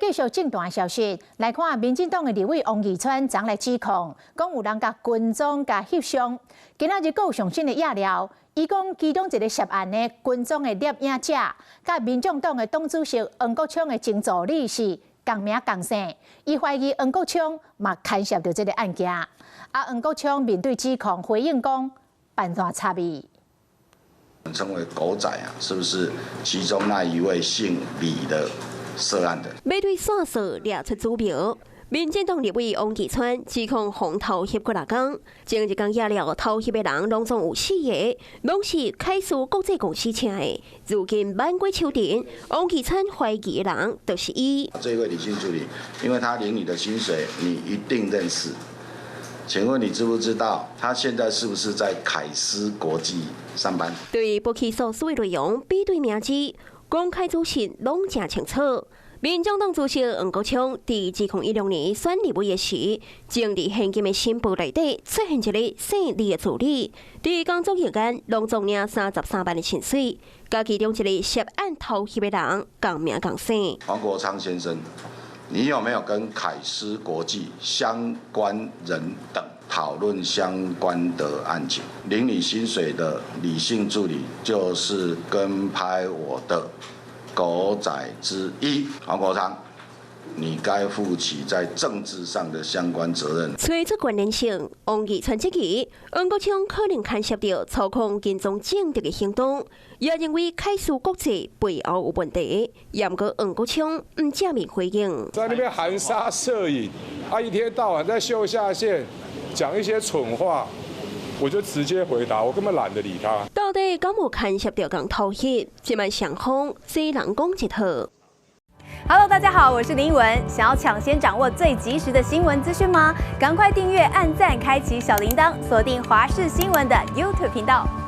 繼續政壇消息，來看民進黨的立委王義川昨來指控，講有人共跟蹤共翕相。今仔日閣有上新的野料，伊講其中一個涉案的跟蹤的攝影者，佮民眾黨的黨主席黃國昌的前助理是仝名仝姓，伊懷疑黃國昌嘛牽涉著這个案件。啊，黃國昌面對指控回應講，辦法插伊。稱為狗仔啊，是不是其中那一位姓李的涉案的？面對線索掠出主謀，民進黨立委王義川指控予偷翕幾若工，前一工夜了偷翕的人攏總有四個，攏是凱思國際公司請的。如今挽過手鐲，王義川懷疑的人就是伊。這位李姓助理，因為他領你的薪水，你一定認識。請問你知不知道他現在是不是在凱思國際上班？對不起訴書的內容比對名字，公開資訊攏誠清楚。民眾黨主席黃國昌佇2016年選立委的時，政治獻金的申報內底出現一个姓李的助理，佇工作期間攏總領33萬的薪水，佮其中一个涉案偷翕的人仝名仝姓。黃國昌先生，你有沒有跟凱思國際相關人等討論相關的案情？領你薪水的李姓助理就是跟拍我的狗仔之一，黃國昌，你該負起在政治上的相關責任。揣出關聯性，王義川質疑黃國昌可能牽涉著操控跟蹤政敵的行動，也認為凱思國際背後有問題。毋過黃國昌毋正面回應，在那邊含沙射影，啊，一天到晚在秀下限，講一些蠢話。我就直接回答，我根本懶得理他。到底敢有牽涉著共偷翕？這擺雙方這人講一套。 Hello，大家好，我是林文。想要搶先掌握最及時的新聞資訊嗎？趕快訂閱、按讚、開啟小鈴鐺，鎖定華視新聞的 YouTube 頻道。